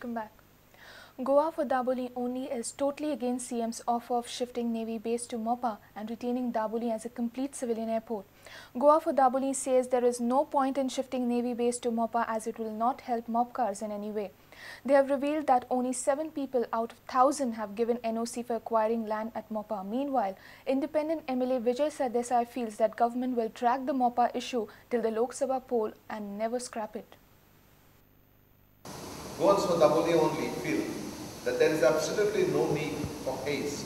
Welcome back. Goa for Dabolim only is totally against CM's offer of shifting Navy base to Mopa and retaining Dabolim as a complete civilian airport. Goa for Dabolim says there is no point in shifting Navy base to Mopa as it will not help Mopcars in any way. They have revealed that only 7 people out of 1,000 have given NOC for acquiring land at Mopa. Meanwhile, independent MLA Vijay Sardesai feels that government will drag the Mopa issue till the Lok Sabha poll and never scrap it. Goans for Dabolim only feel that there is absolutely no need for haste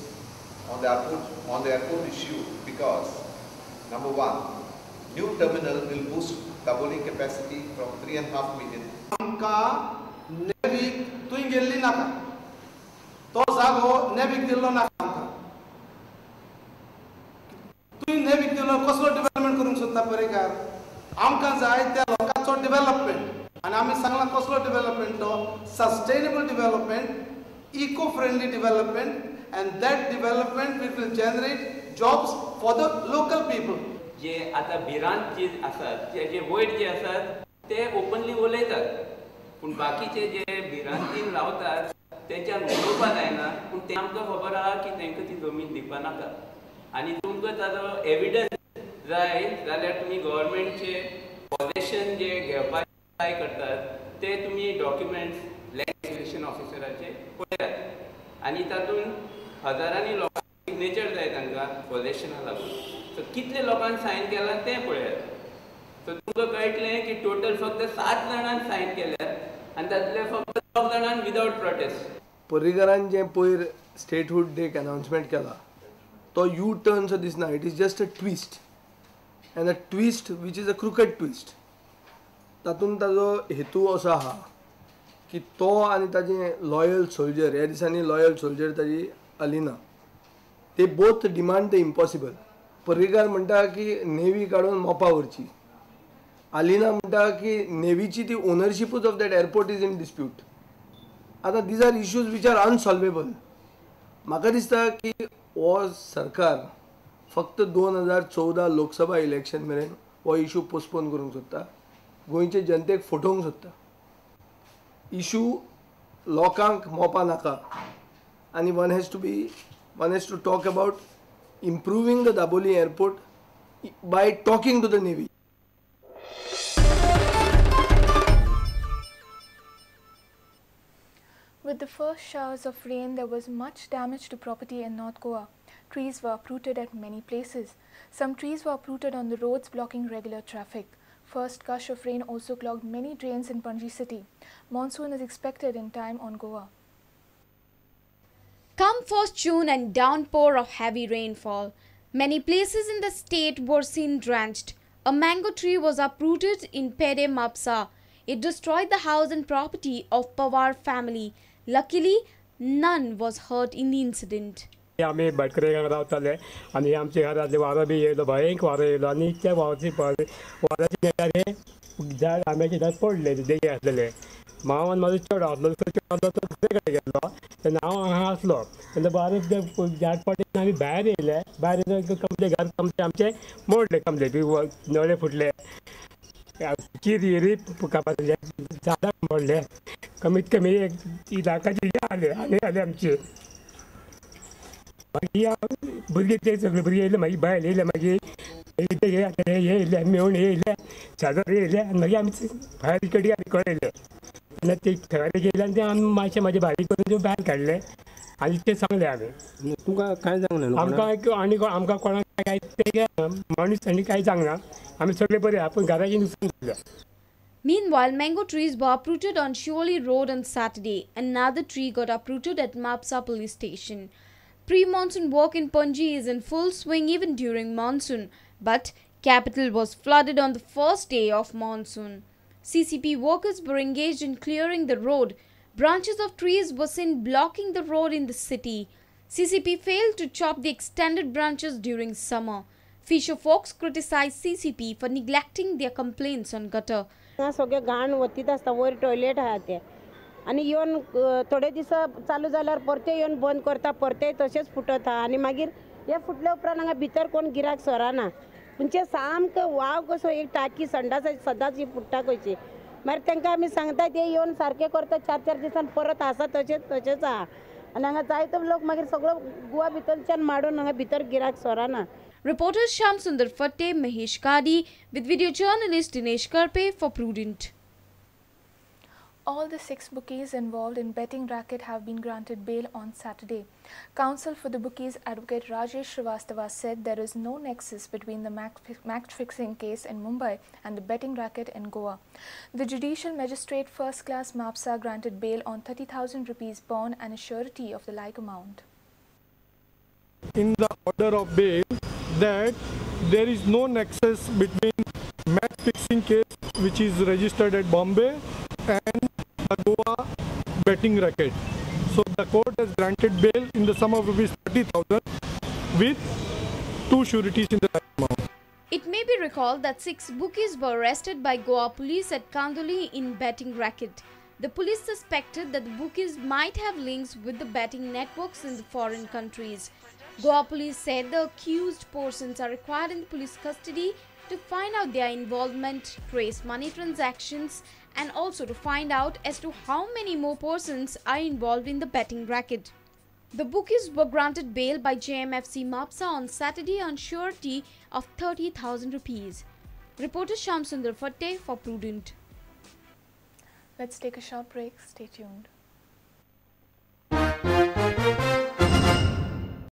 on the airport issue because, number one, new terminal will boost Dabolim capacity from 3.5 million. आमकां नेवीक तुंय गेल्ली नाका, तो जागो नेवीक दिल्लो नाका आमकां. तुंय नेवीक दिल्लो कसलो डेव्हलपमेंट करूंक सोदता पर्रीकार? आमकां जाय त्या लोकांचो डेव्हलपमेंट. आनी आमी सांगलां कसलो डेव्हलपमेंट तो, sustainable development, eco friendly development, and that development which will generate jobs for the local people. जे आतां भिरांत जी आसात, जे वयर जे आसात ते ओपनली उलयतात, पूण बाकीचे जे भिरांतीन रावतात तेंच्यान उलोवपा जायना. पूण ते आमकां खबर आहा की तांकां ती जमीन दिवपा नाका. आनी तुमकां ताजो एविडन्स जाय जाल्यार तुमी गव्हर्मेंटचे पॉझेशन जे घेवपाक ट्राय करतात ते तुमी डॉक्युमेंट्स लँड एक्विजिशन ऑफिसराचे पळयात आनी तातूंत हजारांनी लोकांक सिग्नेचर जाय तांकां पॉझेशना लागून. सो कितले लोकांक सायन केलां तें पळयात. सो तुमकां कळटलें की टोटल फक्त 7 जाणांक सायन केल्यात आनी तातूंतले फक्त 2 जाणांक विदावट प्रोटेस्ट. पर्रीकारान जें पयर स्टेटहूड डेक अनाउन्समेंट केला तो यू टर्न सो दिसना. It is just a twist, and a twist which is a crooked twist. तातूंत ताजो हेतू असो आहा की तो आनी ताजे लॉयल सोल्जर, ह्या दिसांनी लॉयल सोल्जर ताजी अलिना, ते both demand the impossible. Parrikar म्हणटा की नेवी काडून मोपा व्हरची, आलिना म्हणटा की नेवीची ती ओनरशिपूच of that airport is in dispute. आतां these are issues which are unsolvable. म्हाका दिसता की हो सरकार फक्त 2014 लोकसभा इलेक्शन मेरेन हो इशू पोस्टपोन करूंक सोदता, गोंयचे जनतेक फटोवंक सोदता. इशू लोकांक मोपा नाका आनी one has to talk about improving the Dabolim airport by talking to the navy. With the first showers of rain, there was much damage to property in North Goa. Trees were uprooted at many places. Some trees were uprooted on the roads, blocking regular traffic. First gush of rain also clogged many drains in Panaji city. Monsoon is expected in time on Goa. Come 1st June and downpour of heavy rainfall. Many places in the state were seen drenched. A mango tree was uprooted in Pede Mapsa. It destroyed the house and property of Pawar family. Luckily, none was hurt in the incident. आमी भाटकरे रावताले आनी आमच्या घरांतले वारो बी येयलो, भयंकर वारो येयलो आनी त्या वाऱ्याच्या नेटार हें झाड आंब्याचें झाड पडलें देगे आसलेलें. मांव आनी म्हाजो चेडो आसलो, दुसरो चेडो आसलो तो दुसरे कडेन गेल्लो तेन्ना हांव हांगा आसलो. तेन्ना वारो तें झाड पडलें आमी भायर येयले. भायर येयले कमले घर कमले आमचे मोडले, कमले बी नळे फुटले, किरी कापातले झाडां मोडले. कमीत कमी एक लाखाची आले आनी आले आमची. मागीर भुरगीं ते सगळे भुरगीं येयले, मागीर बायल येयले, मागीर ते हे येयले, मेवणे येयले, शेजारी येयले आनी मागीर आमी भायर कडी आमी कळयले. तेन्ना ते थंय गेले आनी ते आमी मातशें म्हाजे बारीक करून ते भायर काडले आनी ते सांगले आमी. तुमकां कांय सांगना? आमकां आनी आमकां कोणाक कांय ते मनीस आनी कांय सांगना. आमी सगळे बरे आपूण घराचें नुकसान जालें. Meanwhile, mango trees were uprooted on Shioli Road on Saturday. Another tree got uprooted at Mapsa police station. Pre-monsoon work in Panaji is in full swing even during monsoon, but capital was flooded on the first day of monsoon. CCP workers were engaged in clearing the road. Branches of trees were seen blocking the road in the city. CCP failed to chop the extended branches during summer. Fisher folks criticized CCP for neglecting their complaints on gutter. सगळे घाण वतीत आसता, वयर toilet आहा ते आनी येवन थोडे दीस चालू जाल्यार परते येवन बंद करता, परते तशेंच फुटत आहा. आनी मागीर हे फुटले उपरांत हांगा भितर कोण गिराक सरना. म्हणजे सामको वाव कसो एक टाकी संडास सदांच ही फुट्टा कशी. मागीर तांकां आमी सांगता ते येवन सारकें करता, 4-4 दिसान परत आसा तशेंच तशेंच आहा. आनी हांगा जायतो लोक मागीर सगळो गोवा भितरच्यान माडून हांगा भितर गिरायक सोरना. Reporters Shyam Sundar Fatte, Mahesh Kadi with video journalist Dinesh Karpe for Prudent. All the 6 bookies involved in betting racket have been granted bail on Saturday. Counsel for the bookies, Advocate Rajesh Srivastava, said there is no nexus between the match fixing case in Mumbai and the betting racket in Goa. The Judicial Magistrate First Class Mapsa granted bail on 30,000 rupees bond and a surety of the like amount. In the order of bail, that there is no nexus between match fixing case which is registered at Bombay and the Goa betting racket. So the court has granted bail in the sum of rupees 30,000 with 2 sureties in the amount. It may be recalled that 6 bookies were arrested by Goa police at Kandoli in betting racket. The police suspected that the bookies might have links with the betting networks in the foreign countries. Goa police said the accused persons are required in police custody to find out their involvement, trace money transactions, and also to find out as to how many more persons are involved in the betting racket. The bookies were granted bail by JMFC Mapsa on Saturday on surety of 30,000 rupees. Reporter Shyam Sundar Fatte for Prudent. Let's take a short break. Stay tuned.